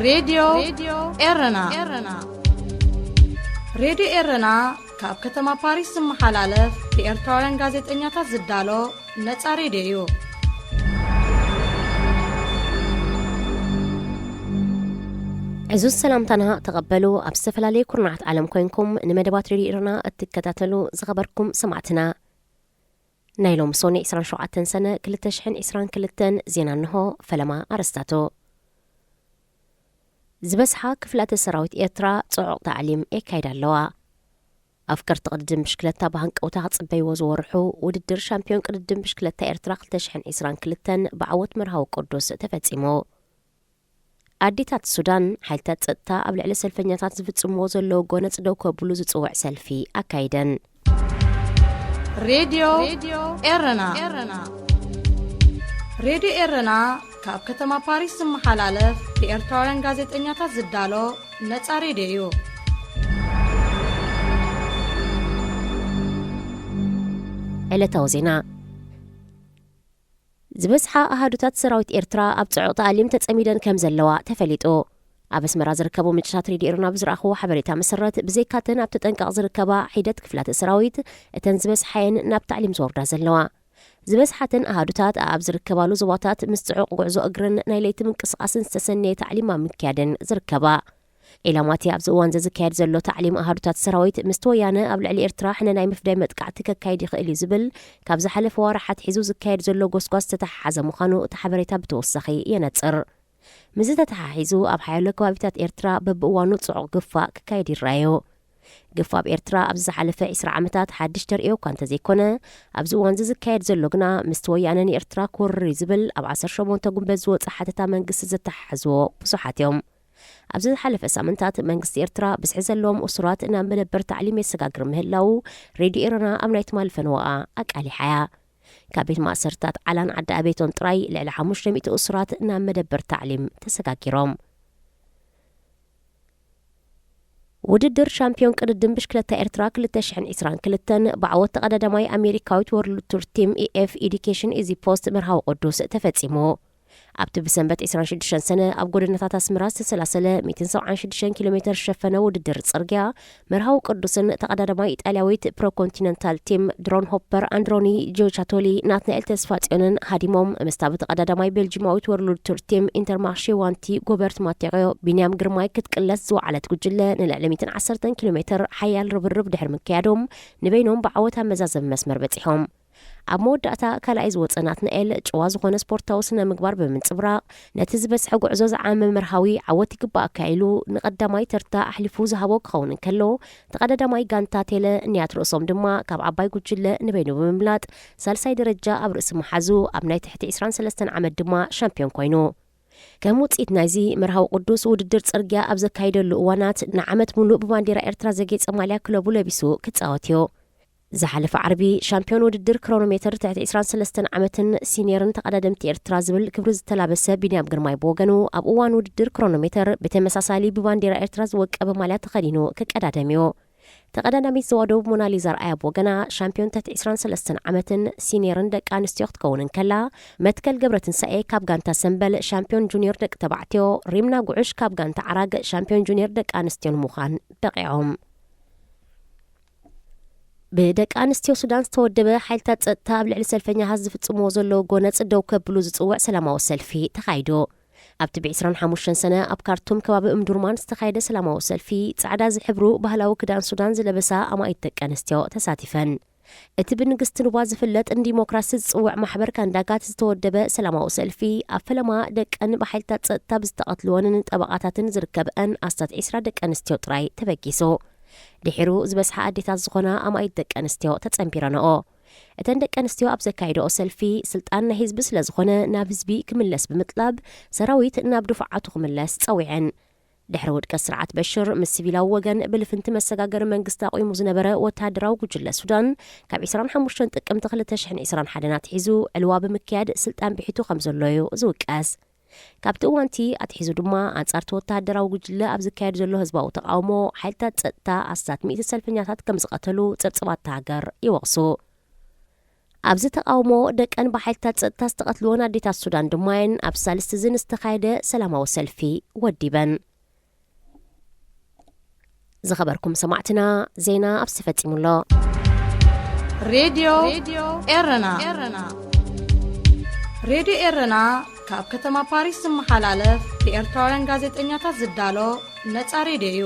ሬድዮ ኤረና። ሬድዮ ኤረና ካብ ከተማ ፓሪስ ዝመሓላለፍ ብኤርትራውያን ጋዜጠኛታት ዝዳሎ ነጻ ሬድዮ እዩ። ዕዙዝ ሰላምታና ተቐበሉ። ኣብ ዝተፈላለዩ ኩርናዓት ዓለም ኮይንኩም ንመደባት ሬድዮ ኤረና እትከታተሉ ዝኸበርኩም ሰማዕትና፣ ናይ ሎም ሶኒ ዕስራን ሸውዓተን ሰነ ክልተ ሽሕን ዕስራን ክልተን ዜና እንሆ። ፈለማ ኣርስታቱ። ዝበዝሓ ክፍላተ ሰራዊት ኤርትራ ጽዑቕ ታዕሊም የካይዳ ኣለዋ። ኣፍቀርቲ ቅድድም ብሽክለታ ብሃንቀውታ ክጽበይዎ ዝወርሑ ውድድር ሻምፒዮን ቅድድም ብሽክለታ ኤርትራ ክልተ ሽሕን ዕስራን ክልተን ብዓወት መርሃዊ ቅዱስ ተፈጺሙ። ኣዴታት ሱዳን፣ ሓይልታት ጸጥታ ኣብ ልዕሊ ሰልፈኛታት ዝፍጽምዎ ዘለዉ ጎነጽ ደው ከብሉ ዝጽውዕ ሰልፊ ኣካይደን። ሬድዮ ኤረና። ሬድዮ ኤረና ካብ ከተማ ፓሪስ ዝመሓላለፍ ብኤርትራውያን ጋዜጠኛታት ዝዳሎ ነጻ ሬድዮ እዩ። ዕለታዊ ዜና። ዝበዝሓ ኣሃዱታት ሰራዊት ኤርትራ ኣብ ጽዑቕ ታዕሊም ተጸሚደን ከም ዘለዋ ተፈሊጡ። ኣብ ኣስመራ ዝርከቡ ምንጭታት ሬድዮ ኤረና ብዝረኣኽዎ ሓበሬታ መሰረት፣ ብዘይካተን ኣብ ተጠንቀቕ ዝርከባ ሒደት ክፍላተ ሰራዊት፣ እተን ዝበዝሓየን ናብ ታዕሊም ዝወርዳ ዘለዋ። ዝበዝሓተን ኣሃዱታት ኣብ ዝርከባሉ ዞባታት ምስ ጽዑቕ ጉዕዞ እግርን ናይ ለይቲ ምንቅስቓስን ዝተሰነየ ታዕሊም ኣብ ምክያድን ዝርከባ። ዒላማቲ ኣብዚ እዋን ዘዝካየድ ዘሎ ታዕሊም ኣሃዱታት ሰራዊት ምስቲ ወያነ ኣብ ልዕሊ ኤርትራ ሕነ ናይ ምፍዳይ መጥቃዕቲ ከካይድ ይኽእል እዩ ዝብል ካብ ዝሓለፈ ወርሓት ሒዙ ዝካየድ ዘሎ ጎስጓስ ዝተተሓሓዘ ምዃኑ እቲ ሓበሬታ ብተወሳኺ የነጽር። ምስዚ ተተሓሒዙ ኣብ ሓያሎ ከባቢታት ኤርትራ በብእዋኑ ጽዑቕ ግፋ ክካየድ ይረኣዮ። ግፋ ኣብ ኤርትራ ኣብዚ ዝሓለፈ ዕስራ ዓመታት ሓድሽ ተርእዮ እኳ እንተዘይኮነ፣ ኣብዚ እዋን እዚ ዝካየድ ዘሎ ግና ምስቲ ወያነ ንኤርትራ ክወርር እዩ ዝብል ኣብ ዓሰርተ ሸሞንተ ጉንበት ዝወጸ ሓተታ መንግስቲ ዘተሓሕዝዎ ብዙሓት እዮም። ኣብዚ ዝሓለፈ ሳምንታት መንግስቲ ኤርትራ ብዝሒ ዘለዎም እሱራት ናብ መደበር ታዕሊም የሰጋግር ምህላዉ ሬድዮ ኤረና ኣብ ናይ ትማሊ ፈነወኣ ኣቃሊሓያ። ካብ ቤት ማእሰርታት ዓላን ዓዲ ኣቤቶን ጥራይ ልዕሊ ሓሙሽተ ሚእቲ እሱራት ናብ መደበር ታዕሊም ተሰጋጊሮም። ውድድር ሻምፒዮን ቅድድም ብሽክለታ ኤርትራ ክልተ ሽሕን ዕስራን ክልተን ብዓወት ተቐዳዳማይ ኣሜሪካዊት ወርልድ ቱር ቲም ኢኤፍ ኤዱኬሽን ኢዚ ፖስት መርሃዊ ቅዱስ ተፈጺሙ። ኣብቲ ብሰንበት ዕስራን ሽዱሽተን ሰነ ኣብ ጎደናታት ኣስመራ ዝተሰላሰለ ሚእትን ሰብዓን ሽዱሽተን ኪሎ ሜተር ዝሸፈነ ውድድር ጽርግያ፣ መርሃዊ ቅዱስን ተቐዳዳማይ ኢጣልያዊት ፕሮኮንቲነንታል ቲም ድሮን ሆፐር ኣንድሮኒ ጆቻቶሊ፣ ናትናኤል ተስፋጽዮንን ሃዲሞም፣ ምስታ ብተቐዳዳማይ ቤልጂማዊት ወርልድ ቱር ቲም ኢንተርማርሼ ዋንቲ ጎበርት ማቴዮ ቢንያም ግርማይ ክትቅለስ ዝወዓለት ጉጅለ ንልዕሊ ሚእትን ዓሰርተን ኪሎ ሜተር ሓያል ርብርብ ድሕሪ ምክያዶም፣ ንበይኖም ብዓወት ኣብ መዛዘሚ መስመር በጺሖም። ኣብ መወዳእታ ካልኣይ ዝወጸ ናትናኤል፣ ጭዋ ዝኾነ ስፖርታዊ ስነ ምግባር ብምንጽብራቕ፣ ነቲ ዝበዝሐ ጉዕዞ ዝዓመ መርሃዊ ዓወት ይግባኣካ ኢሉ ንቐዳማይ ተርታ ኣሕሊፉ ዝሃቦ ክኸውን እንከሎ፣ ተቐዳዳማይ ጋንታ ቴለ ንያት ርእሶም ድማ ካብ ዓባይ ጉጅለ ንበይኑ ብምምላጥ፣ ሳልሳይ ደረጃ ኣብ ርእሲ ምሓዙ፣ ኣብ ናይ ትሕቲ ዕስራን ሰለስተን ዓመት ድማ ሻምፒዮን ኮይኑ። ከም ውጽኢት ናይዚ፣ መርሃዊ ቅዱስ ውድድር ጽርግያ ኣብ ዘካይደሉ እዋናት፣ ንዓመት ሙሉእ ብባንዴራ ኤርትራ ዘጌጸ ማልያ ክለቡ ለቢሱ ክጻወት እዩ። ዝሓለፈ ዓርቢ፣ ሻምፒዮን ውድድር ክሮኖሜተር ትሕቲ ዕስራን ሰለስተን ዓመትን ሲኒየርን ተቐዳደምቲ ኤርትራ ዝብል ክብሪ ዝተላበሰ ቢንያም ግርማይ ብወገኑ፣ ኣብ እዋን ውድድር ክሮኖሜተር ብተመሳሳሊ ብባንዴራ ኤርትራ ዝወቀበ ማልያ ተኸዲኑ ክቀዳደም እዩ። ተቐዳዳሚት ዞባ ደቡብ ሞናሊዛ ኣርኣያ ብወገና፣ ሻምፒዮን ትሕቲ ዕስራን ሰለስተን ዓመትን ሲኒየርን ደቂ ኣንስትዮ ክትከውን እንከላ፣ መትከል ገብረትንሳኤ ካብ ጋንታ ሰምበል ሻምፒዮን ጁኒየር ደቂ ተባዕትዮ፣ ሪምና ጉዑሽ ካብ ጋንታ ዓራግ ሻምፒዮን ጁኒየር ደቂ ኣንስትዮ ንምዃን በቒዖም። ብደቂ ኣንስትዮ ሱዳን ዝተወደበ ሓይልታት ጸጥታ ኣብ ልዕሊ ሰልፈኛታት ዝፍጽምዎ ዘለዉ ጎነጽ ደው ከብሉ ዝጽውዕ ሰላማዊ ሰልፊ ተኻይዱ። ኣብቲ ብ ዕስራን ሓሙሽተን ሰነ ኣብ ካርቱም ከባቢ እምዱርማን ዝተኻየደ ሰላማዊ ሰልፊ፣ ጻዕዳ ዝሕብሩ ባህላዊ ክዳን ሱዳን ዝለበሳ ኣማኢት ደቂ ኣንስትዮ ተሳቲፈን። እቲ ብንግስቲ ኑባ ዝፍለጥ ንዲሞክራሲ ዝጽውዕ ማሕበር ካንዳጋት ዝተወደበ ሰላማዊ ሰልፊ፣ ኣብ ፈለማ ደቀን ብሓይልታት ጸጥታ ብዝተቐትልወንን ጠበቓታትን ዝርከብአን ኣስታት ዕስራ ደቂ ኣንስትዮ ጥራይ ተበጊሱ። ድሒሩ ዝበዝሓ ኣዴታት ዝኾና ኣማኢት ደቂ ኣንስትዮ ተጸንቢረንኦ። እተን ደቂ ኣንስትዮ ኣብ ዘካየደኦ ሰልፊ፣ ስልጣን ናይ ህዝቢ ስለ ዝኾነ ናብ ህዝቢ ክምለስ ብምጥላብ፣ ሰራዊት ናብ ድፉዓቱ ክምለስ ጸዊዐን። ድሕሪ ውድቀት ስርዓት በሽር፣ ምስ ሲቪላዊ ወገን ብልፍንቲ መሰጋገሪ መንግስቲ ኣቑሙ ዝነበረ ወተሃደራዊ ጉጅለ ሱዳን፣ ካብ ዕስራን ሓሙሽተን ጥቅምቲ ክልተ ሽሕን ዕስራን ሓደን ኣትሒዙ ዕልዋ ብምክያድ ስልጣን ብሒቱ ከም ዘሎ እዩ ዝውቀስ። ካብቲ እዋንቲ ኣትሒዙ ድማ፣ ኣንጻርቲ ወተሃደራዊ ጉጅለ ኣብ ዝካየድ ዘሎ ህዝባዊ ተቓውሞ፣ ሓይልታት ጸጥታ ኣስታት ሚእቲ ሰልፈኛታት ከም ዝቐተሉ ጸብጸባት እታ ሃገር ይወቕሱ። ኣብዚ ተቃውሞ ደቀን ብሓይልታት ጸጥታ ዝተቐትልወን ኣዴታት ሱዳን ድማ እየን ኣብ ሳልስቲ እዚ ዝተኻየደ ሰላማዊ ሰልፊ ወዲበን። ዝኸበርኩም ሰማዕትና፣ ዜና ኣብዚ ተፈጺሙ ኣሎ። ሬድዮ ኤረና። ሬድዮ ኤረና ካብ ከተማ ፓሪስ ዝመሓላለፍ ብኤርትራውያን ጋዜጠኛታት ዝዳሎ ነጻ ሬድዮ እዩ።